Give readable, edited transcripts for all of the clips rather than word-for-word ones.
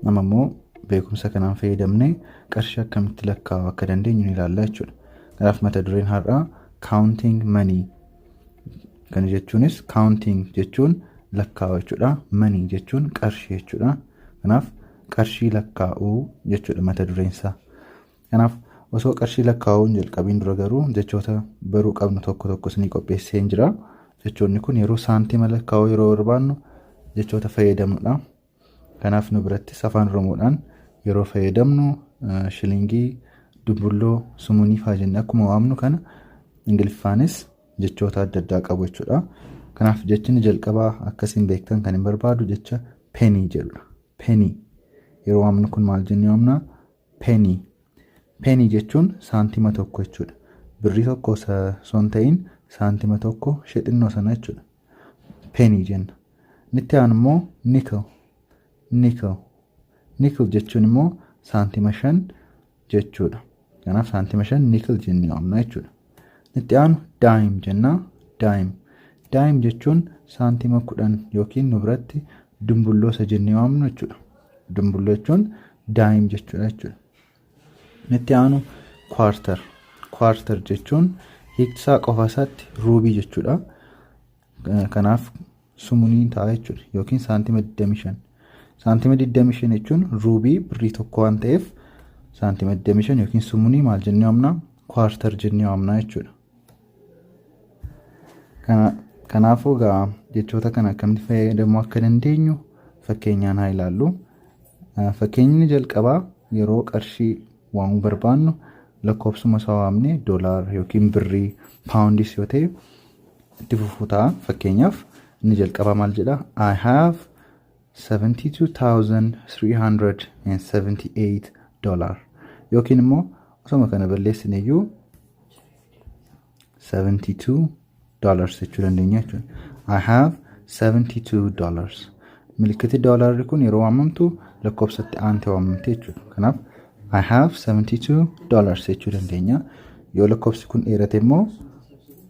Amma immoo beekumsa kanaan fayyadamnee qarshii akkamitti lakkaa'uu akka dandeenyu ni ilaalla jechuudha. Kanaaf mata dureen har'aa counting money. Kana jechuunis counting jechuun lakkaa'uu jechuudha. Money jechuun qarshii jechuudha. Kanaaf qarshii lakkaa'uu jechuudha mata dureen isaa. Kanaaf osoo qarshii lakkaa'uu hin jalqabiin dura garuu jechoota baruu qabnu tokko tokko isinii qopheessee jira. Jechoonni kun yeroo saantima lakkaa'uu yeroo barbaannu jechoota fayyadamnudha. Kanaaf nu birattis afaan Oromoodhaan yeroo fayyadamnu shilingii, dumbulloo, sumunii fa'aa jennee akkuma waamnu kana Ingiliffaanis jechoota adda addaa qabu jechuudha. Kanaaf jechi inni jalqabaa akkasiin beektan kan hin barbaadu jecha penny jedhudha. Penny yeroo waamnu kun maal jennee waamna? Penny. Penny jechuun saantima tokko jechuudha. Birrii tokko osoo hin ta'in saantima tokko ishee xinnoo sana jechuudha. Penny jenna. Inni itti aanu immoo nickel. Nickel. Nickel jechuun immoo saantima 5 jechuudha. Kanaaf saantima 5 nickel jennee waamna jechuudha. Inni itti aanu dime jenna. Dime. Dime jechuun saantima 10 yookiin nu biratti dumbulloo isa jennee waamnu jechuudha. Dumbulloo jechuun dime jechuudha jechuudha. Inni itti aanu quarter. Quarter jechuun hiiktisaa qofa isaatti ruubii jechuudha. Kanaaf sumunii ta'a jechuudha yookiin saantima 25. Saantima 25 jechuun ruubii birrii tokko waan ta'eef saantima 25 yookiin sumunii maal jennee waamna? Quarter jennee waamna jechuudha. Kanaafuu egaa jechoota kana akkamitti fayyadamuu akka dandeenyu fakkeenyaan haa ilaallu. Fakkeenyi jalqabaa yeroo qarshii waamuu barbaannu lakkoofsuma isaa waamnee doolaara yookiin birrii paawundiis yoo ta'e itti fufuu ta'a. Fakkeenyaaf inni jalqabaa maal jedha? I have 72,378 dollar yookiin immoo osoma kana balleessine iyyuu 72 dollars jechuu dandeenya jechuudha. I have 72 dollars. Milikkiti doolaarri kun yeroo waamamtu lakkoofsatti aantee waamamte jechuudha. Kanaaf I have 72 dollars jechuu dandeenya. Yoo lakkoofsi kun dheerate immoo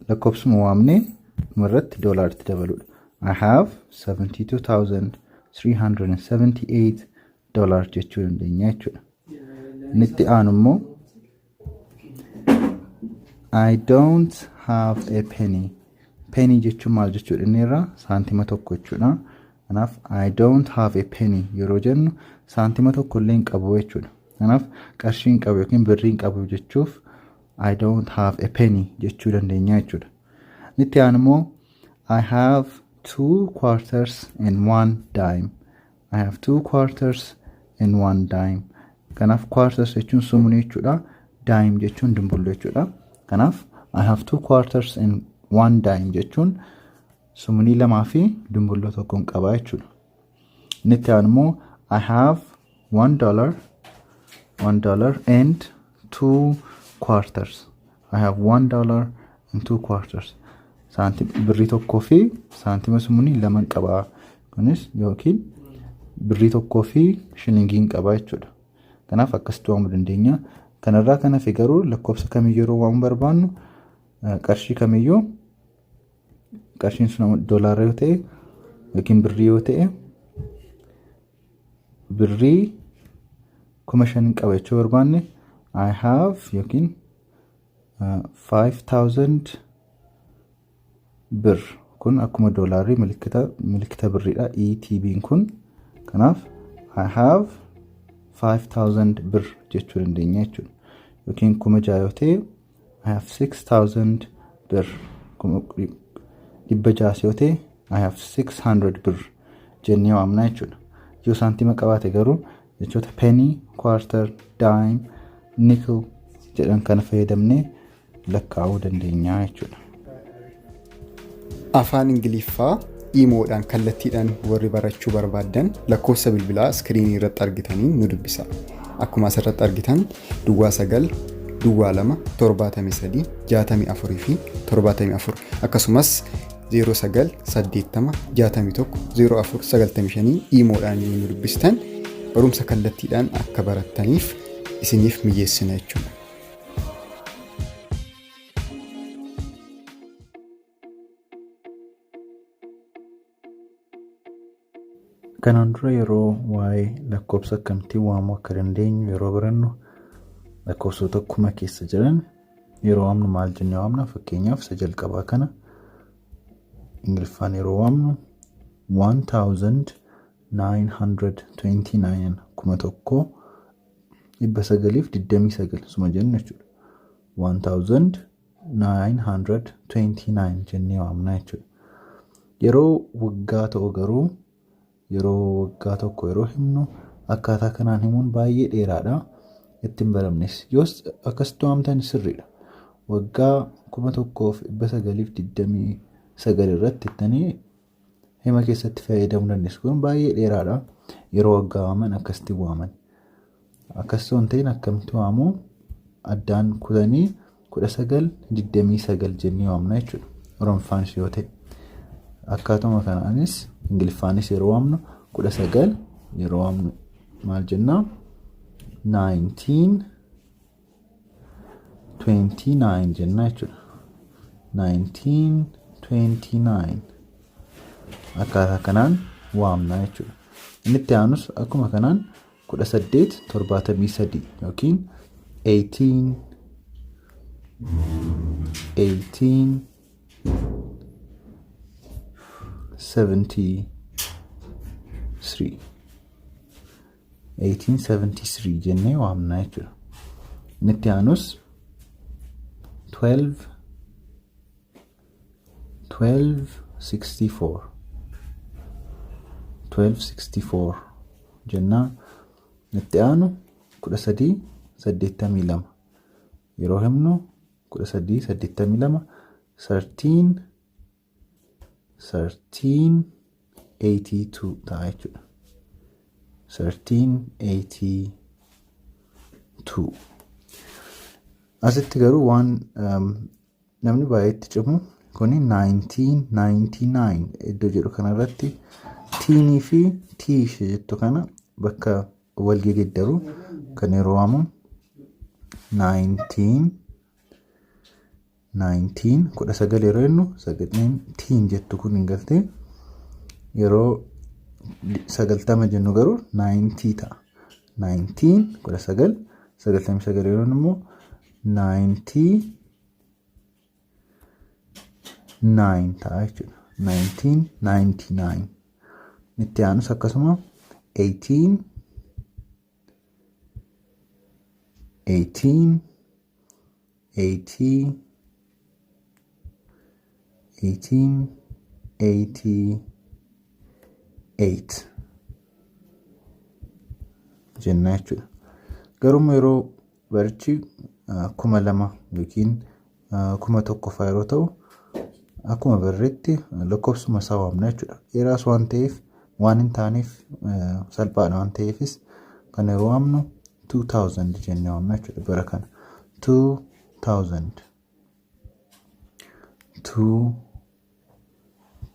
lakkoofsuma waamnee dhumarratti doolaaritti dabaluudha. I have 72,378 dollar jechuu dandeenya jechuudha. Inni itti aanu immoo I don't have a penny. Penny jechuun maal jechuudha inni irraa saantima tokko jechuudha. Kanaaf I don't have a penny yeroo jennu saantima tokko illee hin qabu jechuudha. Kanaaf qarshii hin qabu yookiin birrii hin qabu jechuuf I don't have a penny jechuu dandeenya jechuudha. Inni itti aanu immoo I have two quarters and one dime. I have two quarters and one dime. Kanaaf quarters jechuun sumunii jechuudha. Dime jechuun dumbulloo jechuudha. Kanaaf I have two quarters and one dime jechuun sumunii lamaa fi dumbulloo tokkoon qaba jechuudha. Inni itti aanu immoo I have $1, $1 and two quarters. I have $1 and two quarters. Saantim birrii tokkoo fi saantima sumunii laman qaba. Kunis yookiin birrii tokkoo fi shilingiin qaba jechuudha. Kanaaf akkasitti waamuu dandeenya. Kanarraa kan hafe garuu lakkoofsa kamiyyuu yeroo waamuu barbaannu qarshii kamiyyuu qarshiin sun doolaara yoo ta'e yookiin birrii yoo ta'e birrii 5,000 qaba jechuu barbaanne I have yookiin 5,000 birr kun akkuma doolaarrii milikkita birriidha ETB'n kun. Kanaaf I have 5,000 birr jechuu dandeenya jechuudha. Yookiin 6,000 yoo ta'e I have 6,000 birr, 600 yoo ta'e I have 600 birr jennee waamna jechuudha. Yoo saantima qabaate garuu jechoota penny, quarter, dime, nickel jedhan kana fayyadamnee lakkaa'uu dandeenya jechuudha. Afaan Ingiliffaa iimoodhaan kallattiidhaan warri barachuu barbaaddan lakkoofsa bilbilaa iskiriinii irratti argitanii nu dubbisa. Akkuma asirratti argitan duwwaa 9 duwwaa 2 73 64 fi 74 akkasumas 09 80 61 04 95 iimoodhaan yoo nu dubbistan barumsa kallattiidhaan akka barattaniif isiniif mijeessina jechuudha. Kanaan dura yeroo waa'ee lakkoofsa akkamittiin waamuu akka dandeenyu yeroo barannu, lakkoofsota kuma keessa jiran yeroo waamnu maal jennee waamna? Fakkeenyaaf, isa jalqabaa kana Ingiliffaan yeroo waamnu 1929, 1929 suma jennu jechuudha. 1929 jennee waamna jechuudha. Yeroo waggaa ta'u garuu, yeroo waggaa tokko yeroo himnu, akkaataa kanaan himuun baay'ee dheeraadha. Ittiin baramnes yoos akkasitti waamtan sirriidha. Waggaa 1929 irratti ittanii hima keessatti fayyadamuu dandeessu. Kun baay'ee dheeraadha. Yeroo waggaa waaman akkasitti waaman. Akkas osoo hin ta'in akkamitti waamuu? Addaan kutanii 1929 jennee waamna jechuudha. Oromoffaanis yoo ta'e. Akkaatuma kanaanis Ingiliffaanis yeroo waamnu, 19 yeroo waamnu maal jennaa? 1929 jenna jechuudha. 1929 akkaataa kanaan waamna jechuudha. Inni itti aanus akkuma kanaan 1873 yookiin 18 18 73 1873 jennee waamna jechuudha. Inni itti aanus 12 1264 1264 jennaa. Itti aanu 1382 yeroo himnu, 1382, 13 1382 ta'a jechuudha. 1382. Asitti garuu waan namni baay'eetti cimu kuni 1999 iddoo jedhu kanarratti tiinii fi tii ishee jettu kana bakka wal gegeddaru. Kan yeroo waamu 19 19, 19 yeroo jennu sagaleen tiin jettu kun hin galte. Yeroo 90 jennu garuu 90 ta'a. 19, 19, 99 yeroo jennu immoo 99 ta'a jechuudha. 1999. Itti aanus akkasuma 18 18 80 1888 jenna jechuudha. Garuu yeroo barichi 2000 yookiin 1000 fa'aa yeroo ta'u, akkuma barreetti lakkoofsuma isaa waamna jechuudha. Dheeraas waan ta'eef, waan hin taaneef, salphaadha waan ta'eefis kan yeroo waamnu 2000 jennee waamna jechuudha bara kana. 2000,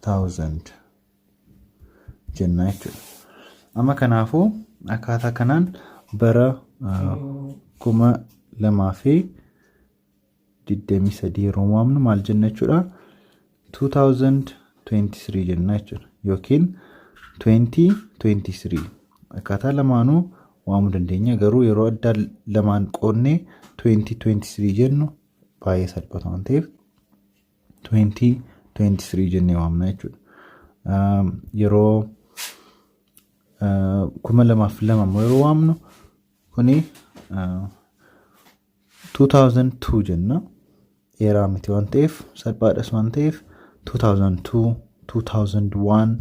2000 jenna jechuudha. Amma kanaafuu akkaataa kanaan bara 2023 yeroo waamnu maal jenna jechuudha? 2023 jenna jechuudha. Yookiin 2023 akkaataa lamaanuu waamuu dandeenya. Garuu yeroo adda lamaan qoodnee 2023 jennu baay'ee salphata waan ta'eef 2023 jennee waamna jechuudha. Yeroo 2002 immoo yeroo waamnu kuni 2002 jenna. Dheeraa miti waan ta'eef, salphaadhas waan ta'eef, 2002, 2001,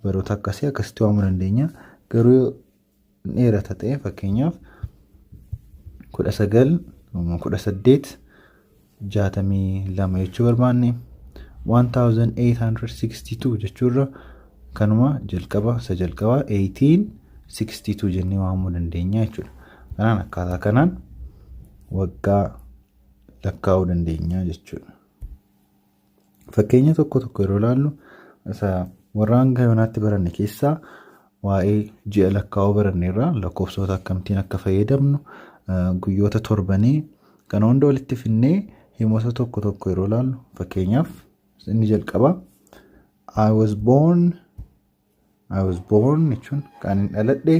baroota akkasii akkasitti waamuu dandeenya. Garuu dheerata ta'e, fakkeenyaaf 19 1862 jechuu barbaanne, 1862 jechuurra kanuma jalqaba, isa jalqabaa 1862 jennee waamuu dandeenya jechuudha. Kanaan akkaataa kanaan waggaa lakkaa'uu dandeenya jechuudha. Fakkeenya tokko tokko yeroo ilaallu, isa warra hanga yoonaatti baranne keessaa waa'ee ji'a lakkaa'uu baranneerra, lakkoofsota akkamittiin akka fayyadamnu, guyyoota torbanii kana hunda walitti finnee himoota tokko tokko yeroo ilaallu, fakkeenyaaf inni jalqabaa I was born I was born jechuun kan hin dhaladhe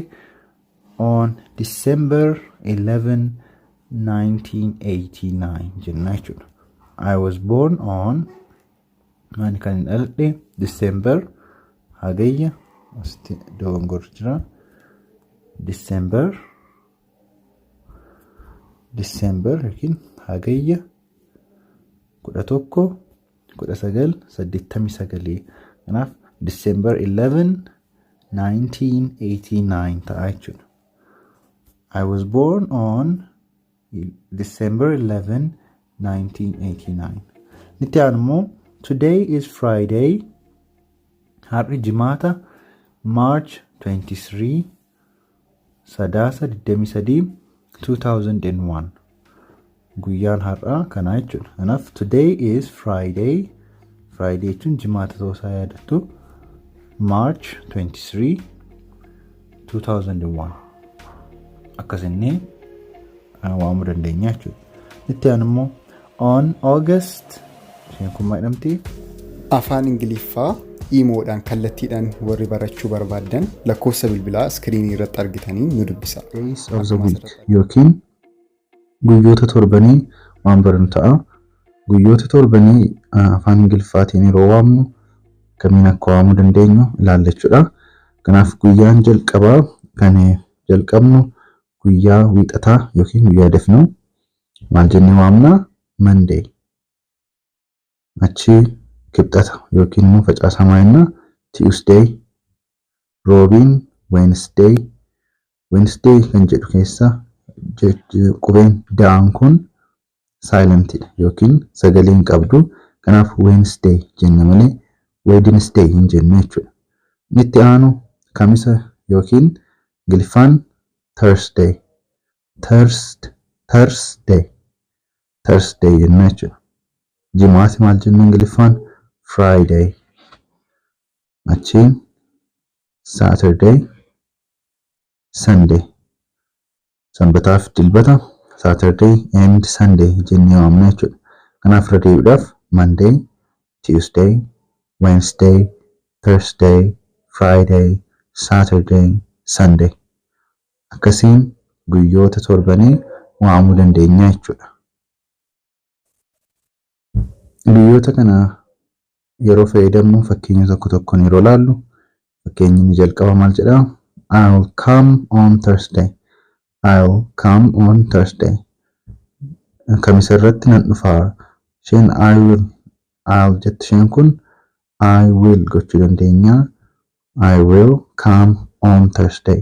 on December 11, 1989 jenna jechuudha. I was born on, ani kan hin dhaladhe, December, Hagayya, asitti dogongorri jira. December yookiin Hagayya 11, 1989. Kanaaf December 11, 1989 ta'a jechuudha. I was born on December 11, 1989. Itti aanu immoo today is Friday. Har'i Jimaata, March 23, Sadaasa 23, 2001. Guyyaan har'aa kanaa jechuudha. Kanaaf today is Friday. Friday jechuun Jimaata ta'uusaa yaadattu. March 23, 2001. Akkasinnee waamuu dandeenya jechuudha. Itti aanu immoo on August, isheen kun maal jedhamti? Afaan Ingiliffaa iimoodhaan kallattiidhaan warri barachuu barbaaddan lakkoofsa bilbilaa iskiriinii irratti argitanii nu dubbisa. Days of the week yookiin guyyoota torbanii waan barannu ta'a. Guyyoota torbanii afaan Ingiliffaatiin yeroo waamnu kamiin akka waamuu dandeenyu ilaalla jechuudha. Kanaaf guyyaan jalqabaa kan jalqabnu guyyaa Wiixataa yookiin guyyaa dafnuu maal jennee waamna? Monday. Achi Kibxata yookiin immoo Facaasaa maal jenna? Tuesday. Roobiin Wednesday. Wednesday kan jedhu keessa qubeen da'aan kun silentidha yookiin sagalee hin qabdu. Kanaaf Wednesday jenna malee Wednesday hin jennu jechuudha. Itti aanu Kamisa yookiin Ingiliffaan Thursday. Thursday. Thursday jenna jechuudha. Jimaati maal jenna Ingiliffaan? Friday. Achiin Saturday, Sunday. Sanbataaf Dilbata Saturday and Sunday jennee waamna jechuudha. Kanaaf irra deebiidhaaf Monday, Tuesday, Wednesday, Thursday, Friday, Saturday, Sunday. Akkasiin guyyoota torbanii waamuu dandeenya jechuudha. Guyyoota kana yeroo fayyadamnu fakkeenya tokko tokkoon yeroo laallu, fakkeenyi inni jalqaba maal jedhaa? I'll come on Thursday. I'll come on Thursday. Kamisa irratti nan dhufaa. Isheen I will, I'll jette, isheen kun I will gochuu dandeenya. I will come on Thursday.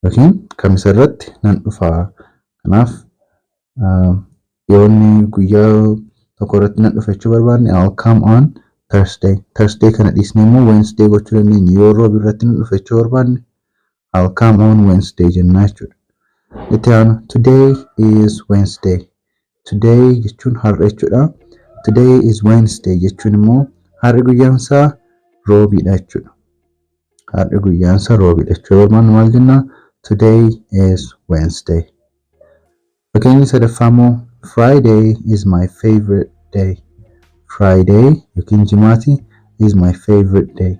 Yookiin Kamisa irratti nan dhufaa. Kanaaf yoo inni guyyaa tokko irratti nan dhufa jechuu barbaanne, I'll come on Thursday. Thursday kana dhiisnee immoo Wednesday gochuu dandeenya. Yoo Roobi irratti nan dhufa jechuu barbaanne, I'll come on Wednesday jennaa jechuudha. Itti aanu today is Wednesday. Today jechuun har'a jechuudha. Today is Wednesday jechuun immoo har'i guyyaan isaa Roobiidha jechuudha. Har'i guyyaan isaa Roobiidha jechuu barbaannu maal jennaa? Today is Wednesday. Fakkeenyi sadaffaa immoo Friday is my favorite day. Friday yookiin Jimaati is my favorite day.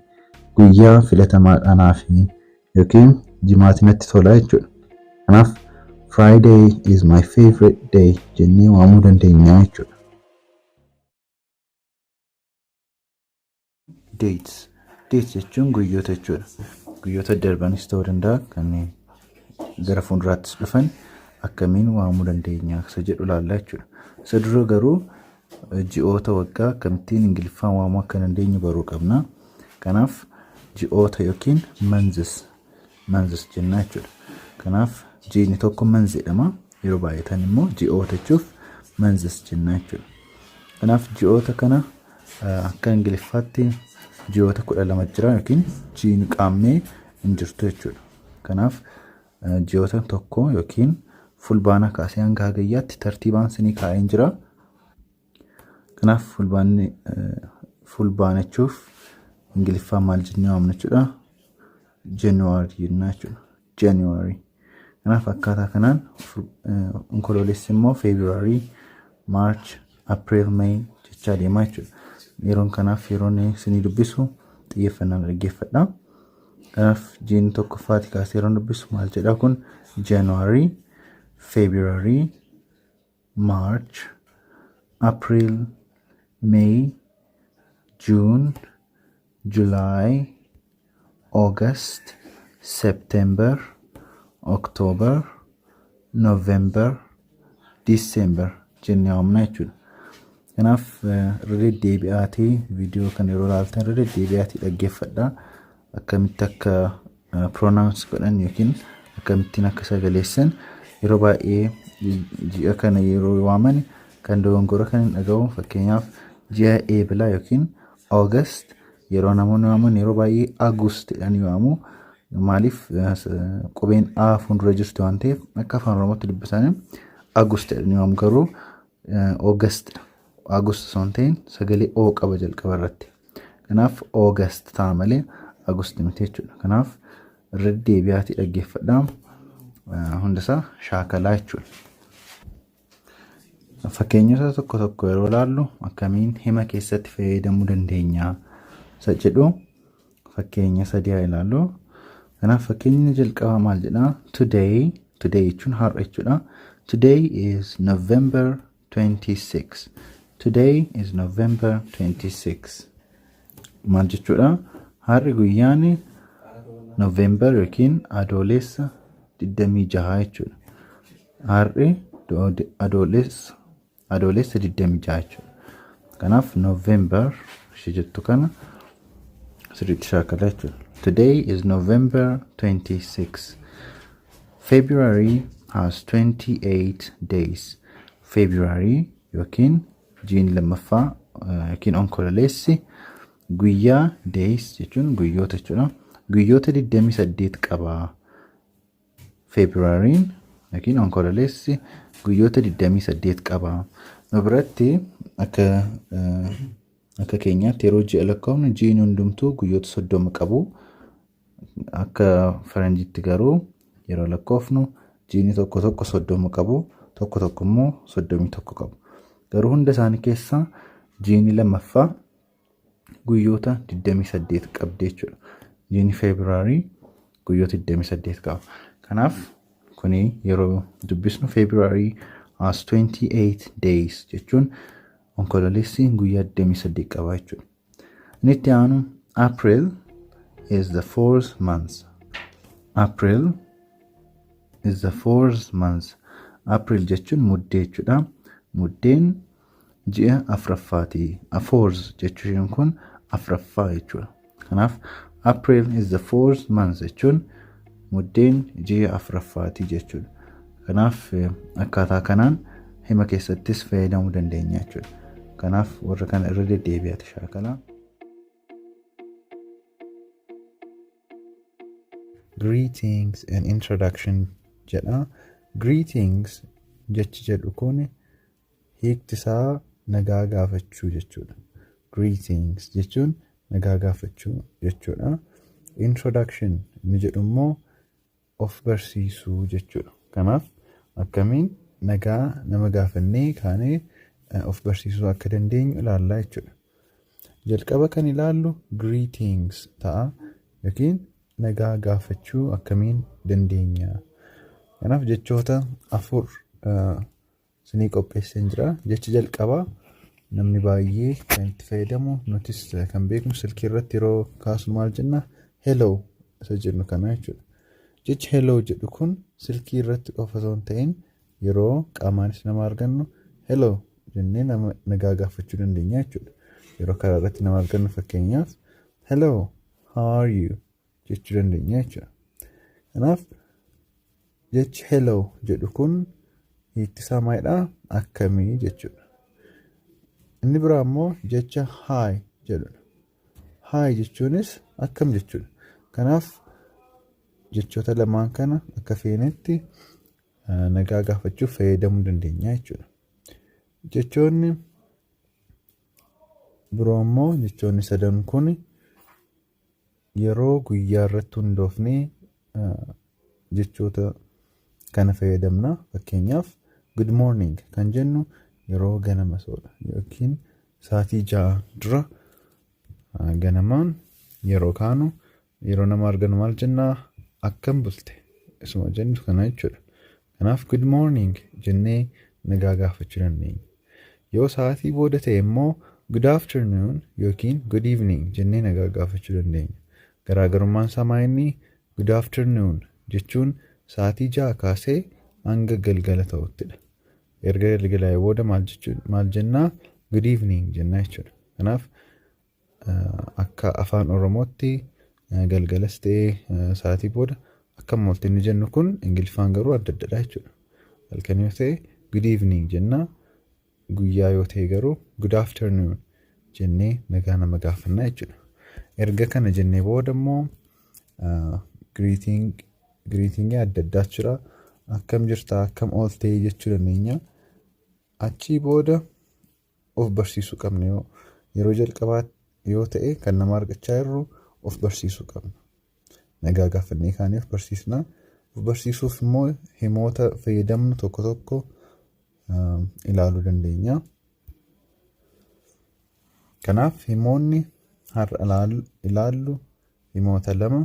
Guyyaa filatamaadha anaafi yookiin Jimaati natti tola jechuudha. Kanaaf Friday is my favorite day jennee waamuu dandeenya jechuudha. Dates. Dates jechuun guyyoota jechuudha. Guyyoota darbanis ta'uu danda'a, kan gara fuulduraattis dhufan akkamiin waamuu dandeenya isa jedhu ilaalla jechuudha. Isa dura garuu ji'oota waggaa akkamittiin Ingiliffaan waamuu akka dandeenyu baruu qabna. Kanaaf ji'oota yookiin months jenna jechuudha. Kanaaf ji'ni tokko month jedhama. Yeroo baay'atan immoo ji'oota jechuuf months jenna jechuudha. Kanaaf ji'oota kana akka Ingiliffaatti ji'oota 12 jira yookiin ji'ni Qaammee hin jirtu jechuudha. Kanaaf ji'oota tokko yookiin Fulbaana kaasee hanga Hagayyaatti tartiibaan sinii kaa'een jira. Kanaaf Fulbaanni, Fulbaana jechuuf Ingiliffaan maal jennee waamna jechuudha? January jenna jechuudha. January. Kanaaf akkaataa kanaan Onkoloolessi immoo February, March, April, May jechaa deemaa jechuudha. Yeroon kanaaf yeroon isinii dubbisu xiyyeeffannaan dhaggeeffadha. Kanaaf jiini tokkoffaati kaasee yeroo dubbisu maal jedha kun? January, February, March, April, May, June, July, August, September, October, November, December jennee waamna jechuudha. Kanaaf irra deddeebi'aatii viidiyoo kana yeroo ilaaltan irra deddeebi'aatii dhaggeeffadhaa. Akkamitti akka pronounce godhan yookiin akkamittiin akka sagaleessan. Yeroo baay'ee ji'a kana yeroo waaman kan dogongora kan hin dhaga'u, fakkeenyaaf ji'a Eebilaa yookiin August yeroo namoonni waaman yeroo baay'ee Agust jedhanii waamu. Maaliif? Qubeen A fuuldura jirti waan ta'eef akka Afaan Oromootti dubbisanii Agust jedhanii waamu, garuu August, Agust osoo hin ta'in sagalee O qaba jalqaba irratti. Kanaaf August ta'a malee Agust miti jechuudha. Kanaaf irra deebi'aatii dhaggeeffadhaa, hundasaa shaakalaa jechuudha. Fakkeenyota tokko tokko yeroo ilaallu akkamiin hima keessatti fayyadamuu dandeenya isa jedhu fakkeenya sadii haa ilaallu. Kanaaf fakkeenyi jalqabaa maal jedhaa? Today, today jechuun har'a jechuudha. Today is November 26. Today is November 26. Maal jechuudha? Har'i guyyaan November yookiin Adoolessa 26 jechuudha. Har'i Adoolessa 26 jechuudha. Kanaaf November ishee jettu kana sirriitti shaakala jechuudha. Today is November 26. February has 28 days. February yookiin jiin lammaffaa yookiin Onkololeessi guyyaa, days jechuun guyyoota jechuudha. Guyyoota 28 qaba. Februaryn yookiin Onkololeessi guyyoota 28 qaba. Nu biratti akka keenyaatti yeroo ji'a lakkoofnu ji'i hundumtuu guyyoota 30 qabu. Akka faranjiitti garuu yeroo lakkoofnu jiini tokko tokko 30 qabu, tokko tokko immoo 31 qabu. Garuu hunda isaanii keessaa jiini lammaffaa guyyoota 28 qabdi jechuudha. Jiini February guyyoota 28 qaba. Kanaaf kuni yeroo dubbisnu "February has 28 days" jechuun Onkololeessi guyyaa 28 qaba jechuudha. Inni itti aanu "April is the fourth month." April is the fourth month. April jechuun Muddee jechuudha. Muddeen ji'a afuraffaati. Fourth jechuun kun afuraffaa jechuudha. Kanaaf "April is the fourth month" jechuun Muddeen ji'a afuraffaati jechuudha. Kanaaf akkaataa kanaan hima keessattis fayyadamuu dandeenya jechuudha. Kanaaf warra kana irra deddeebi'aati shaakalaa. Greetings and introduction jedha. Greetings jechi jedhu kun hiikti isaa nagaa gaafachuu jechuudha. Greetings jechuun nagaa gaafachuu jechuudha. Introduction inni jedhu immoo of barsiisuu jechuudha. Kanaaf akkamiin nagaa nama gaafannee kaanee of barsiisuu akka dandeenyu ilaallaa jechuudha. Jalqaba kan ilaallu greetings ta'a yookiin nagaa gaafachuu akkamiin dandeenya. Kanaaf jechoota afur isinii qopheesseen jira. Jechi jalqabaa namni baay'ee kan itti fayyadamu, nutis kan beeknu, silkii irratti yeroo kaasnu maal jenna? Hello isa jennu kana jechuudha. Jechi hello jedhu kun silkii irratti qofa osoo hin ta'in yeroo qaamaanis nama argannu hello jennee nama nagaa gaafachuu dandeenya jechuudha. Yeroo karaa irratti nama argannu fakkeenyaaf "Hello, how are you?" jechuu dandeenya jechuudha. Kanaaf jechi hello jedhu kun hiikti isaa maalidhaa? Akkamii jechuudha. Inni biraa immoo jecha hi jedhudha. Hi jechuunis akkam jechuudha. Kanaaf jechoota lamaan kana akka feenetti nagaa gaafachuuf fayyadamuu dandeenya jechuudha. Jechoonni biroo immoo, jechoonni sadan kun yeroo guyyaa irratti hundoofnee jechoota kana fayyadamna. Fakkeenyaaf good morning kan jennu yeroo ganama soodha yookiin sa'aatii 6 dura ganamaan yeroo kaanu Yeroo nama arganu maal jennaa? Akkam bulte isuma jennu kana jechuudha. Kanaaf "Good morning" jennee nagaa gaafachuu dandeenya. Yoo sa'aatii booda ta'e immoo "Good afternoon" yookiin "Good evening" jennee nagaa gaafachuu dandeenya. Garaagarummaan isaa maa inni? "Good afternoon" jechuun sa'aatii 6 kaasee hanga galgala ta'uttidha. Erga galgalaa'ee booda maal jennaa? "Good evening" jennaa jechuudha. Kanaaf akka Afaan Oromootti galgalas ta'ee sa'aatii booda akkam oolte inni jennu kun Ingiliffaan garuu adda addadha jechuudha. Halkan yoo ta'e "Good evening" jennaa, guyyaa yoo ta'e garuu "Good afternoon" jennee nagaa nama gaafannaa jechuudha. Erga kana jennee booda immoo greetingii adda addaatu jira. Akkam jirtaa, akkam ooltee jechuu dandeenya. Achii booda of barsiisuu qabna, yoo yeroo jalqabaa yoo ta'e kan nama argachaa jirru of barsiisuu qabna. Nagaa gaafannee kaanee of barsiisna. Of barsiisuuf immoo himoota fayyadamnu tokko tokko ilaaluu dandeenya. Kanaaf himoonni har'a ilaallu himoota lama,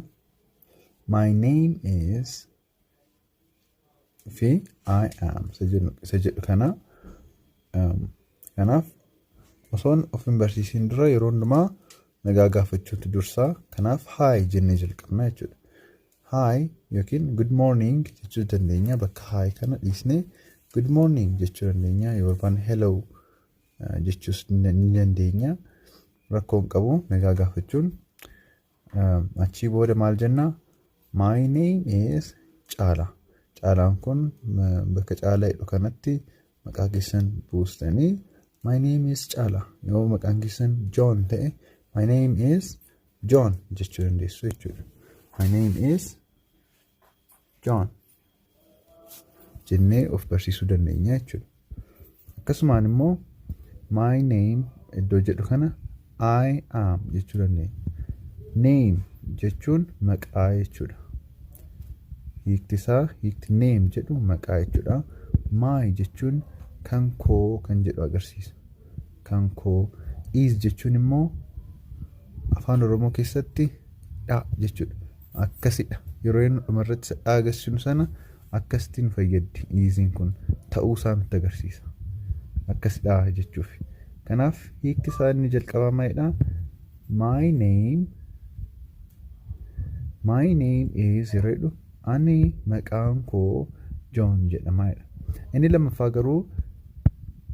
"My name is" fi "I am" isa jedhu kana. Kanaaf osoon of hin barsiisin dura yeroo hundumaa nagaa gaafachuutu dursaa. Kanaaf "Hi" jennee jalqabna jechuudha. "Hi" yookiin "Good morning" jechuu dandeenya. Bakka "hi" kana dhiisnee "Good morning" jechuu dandeenya. Yoo barbaanne "Hello" jechuus ni dandeenya. Rakkoo hin qabu nagaa gaafachuun. Achii booda maal jennaa? "My name is Caalaa." Caalaan kun bakka Caalaa jedhu kanatti maqaa keessan buustanii "My name is Caalaa." Yoo maqaan keessan John ta'e "My name is John" jechuu dandeessu jechuudha. "My name is John" jennee of barsiisuu dandeenya jechuudha. Akkasumaan immoo "my name" iddoo jedhu kana "I am" jechuu dandeenya. "Name" jechuun maqaa jechuudha. Hiikti isaa, hiikti "name" jedhu maqaa jechuudha. "My" jechuun kan koo kan jedhu agarsiisa. Kan koo. "Is" jechuun immoo Afaan Oromoo keessatti dha jechuudha. Akkasidha. Yeroo inni dhumarratti dha agarsiisnu sana akkasitti nu fayyaddi. "Isiin" kun ta'uusaa nutti agarsiisa. Akkasidha jechuuf. Kanaaf hiikti isaa inni jalqabaa maalidha? "My name is" yeroo jedhu ani maqaan koo John jedhama jedha. Inni lammaffaa garuu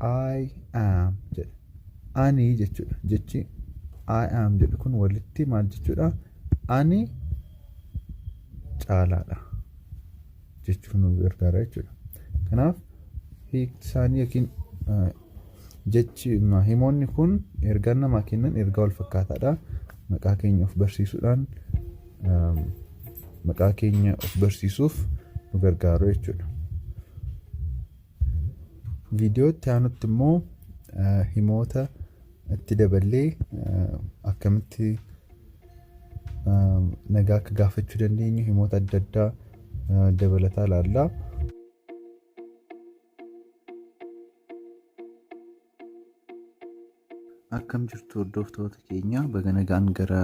"I am" jedha. Ani jechuudha. Jechi "I am" jedhu kun walitti maal jechuudha? Ani Caalaadha jechuuf nu gargaara jechuudha. Kanaaf hiikti isaanii yookiin jechi himoonni kun ergaan namaa kennan ergaa wal fakkaataadha. Maqaa keenya of barsiisuudhaan, maqaa keenya of barsiisuuf nu gargaaru jechuudha. Viidiyoo itti aanutti immoo himoota itti daballee akkamitti nagaa akka gaafachuu dandeenyu himoota adda addaa dabalataa ilaalla. Akkam jirtu hordoftoota keenya? Baga nagaan gara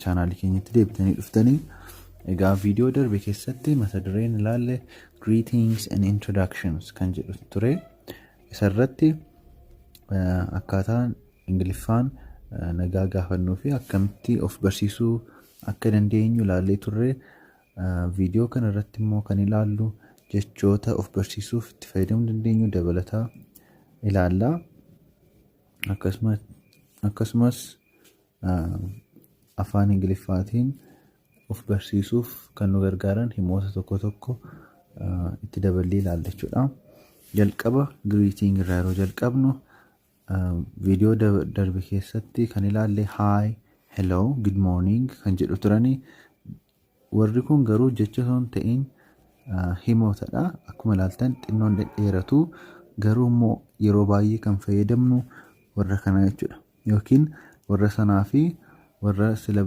chaanaalii keenyatti deebitanii dhuftanii. Egaa viidiyoo darbe keessatti mata dureen ilaalle "Greetings and Introductions" kan jedhu ture. Isarratti akkaataan Ingiliffaan nagaa gaafannuu fi akkamitti of barsiisuu akka dandeenyu ilaallee turre. Viidiyoo kana irratti immoo kan ilaallu jechoota of barsiisuuf itti fayyadamuu dandeenyu dabalataa ilaalla. Akkasumas afaan Ingiliffaatiin of barsiisuuf kan nu gargaaran himoota tokko tokko itti daballee ilaalla jechuudha. Jalqaba greeting irraa yeroo jalqabnu, viidiyoo darbe keessatti kan ilaalle "hi", "hello", "good morning" kan jedhu turani. Warri kun garuu jecha osoo hin ta'in himootadha. Akkuma ilaaltan xinnoon dhedheeratu, garuu immoo yeroo baay'ee kan fayyadamnu warra kana jechuudha. Yookiin warra sanaa fi warra sila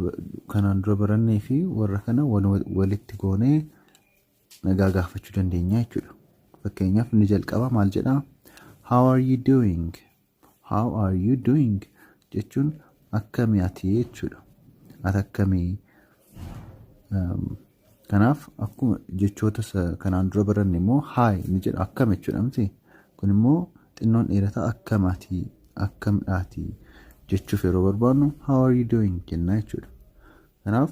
kanaan dura barannee fi warra kana walitti goonee nagaa gaafachuu dandeenya jechuudha. Fakkeenyaaf inni jalqaba maal jedhaa? "How are you doing?" "How are you doing?" jechuun akkamii ati jechuudha. Ati akkamii? Kanaaf akkuma jechoota kanaan dura baranne immoo "hi" ni jedha, akkam jechuudha miti. Kun immoo xinnoon dheerataa, akkamaatii, akkamdhaatii jechuuf yeroo barbaadnu "How are you doing?" jenna jechuudha. Kanaaf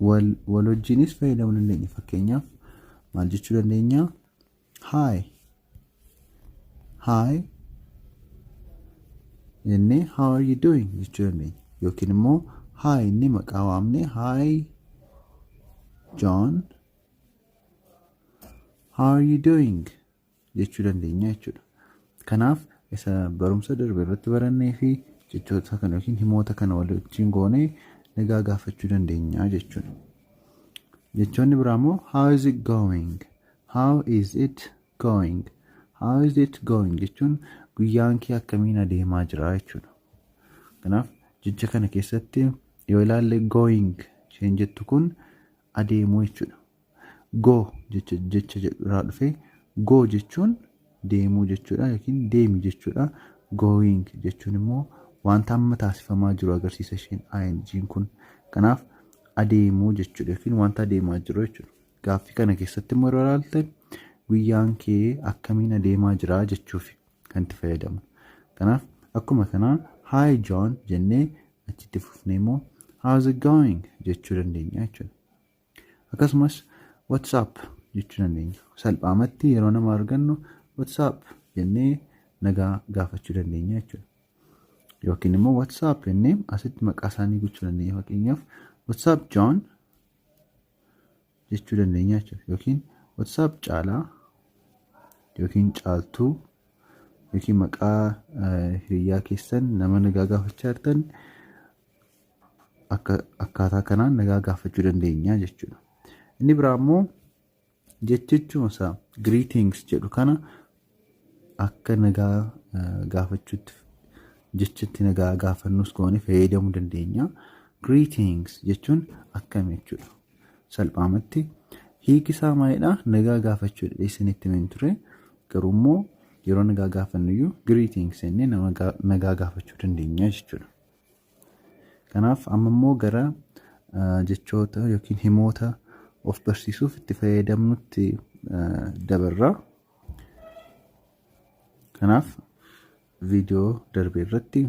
wal wajjinis fayyadamuu dandeenya. Fakkeenyaaf maal jechuu dandeenya? "Hi, hi" jennee "How are you doing?" jechuu dandeenya. Yookiin immoo "hi" inni maqaa waamne, "Hi John, how are you doing?" jechuu dandeenya jechuudha. Kanaaf isa barumsa darbe irratti barannee fi jechoota kana yookiin himoota kana wal wajjin goonee nagaa gaafachuu dandeenya jechuudha. Jechoonni biraa immoo "How is it going? How is it going? How is it going?" jechuun guyyaan kee akkamiin adeemaa jira jechuudha. Kanaaf jecha kana keessatti yoo ilaalle, "going" isheen jettu kun adeemuu jechuudha. "Go" jecha jecha jedhu irraa dhufee, "go" jechuun deemuu jechuudha yookiin deemi jechuudha. "Going" jechuun immoo wanta amma taasifamaa jiru agarsiisa isheen ing kun. Kanaaf adeemuu jechuudha yookiin wanta adeemaa jiru jechuudha. Gaaffii kana keessatti immoo yeroo ilaalte, guyyaan kee akkamiin adeemaa jira jechuuf kan itti fayyadamnu. Kanaaf akkuma kanaa "Hi John" jennee achitti fufnee immoo "How's it going?" jechuu dandeenya jechuudha. Akkasumas "What's up?" jechuu dandeenya. Salphaamatti yeroo nama argannu "What's up?" jennee nagaa gaafachuu dandeenya jechuudha. Yookiin immoo "What's up" jennee asitti maqaa isaanii gochuu dandeenya. Fakkeenyaaf "What's up, John?" jechuu dandeenya jechuudha. Yookiin "What's up, Caalaa?" yookiin Caaltuu yookiin maqaa hiriyaa keessan nama nagaa gaafachaa jirtan akkaataa kanaan nagaa gaafachuu dandeenya jechuudha. Inni biraa immoo jechichuma isaa "greetings" jedhu kana akka nagaa gaafachuutti, jechatti nagaa gaafannus goone fayyadamuu dandeenya. "Greetings" jechuun akkam jechuudha. Salphaamatti hiiki isaa maalidhaa? Nagaa gaafachuudha isinitti himin ture. Garuu immoo yeroo nagaa gaafannu iyyuu "greetings" jennee nama nagaa gaafachuu dandeenya jechuudha. Kanaaf amma immoo gara jechoota yookiin himoota of barsiisuuf itti fayyadamnutti dabarra. Kanaaf viidiyoo darbe irratti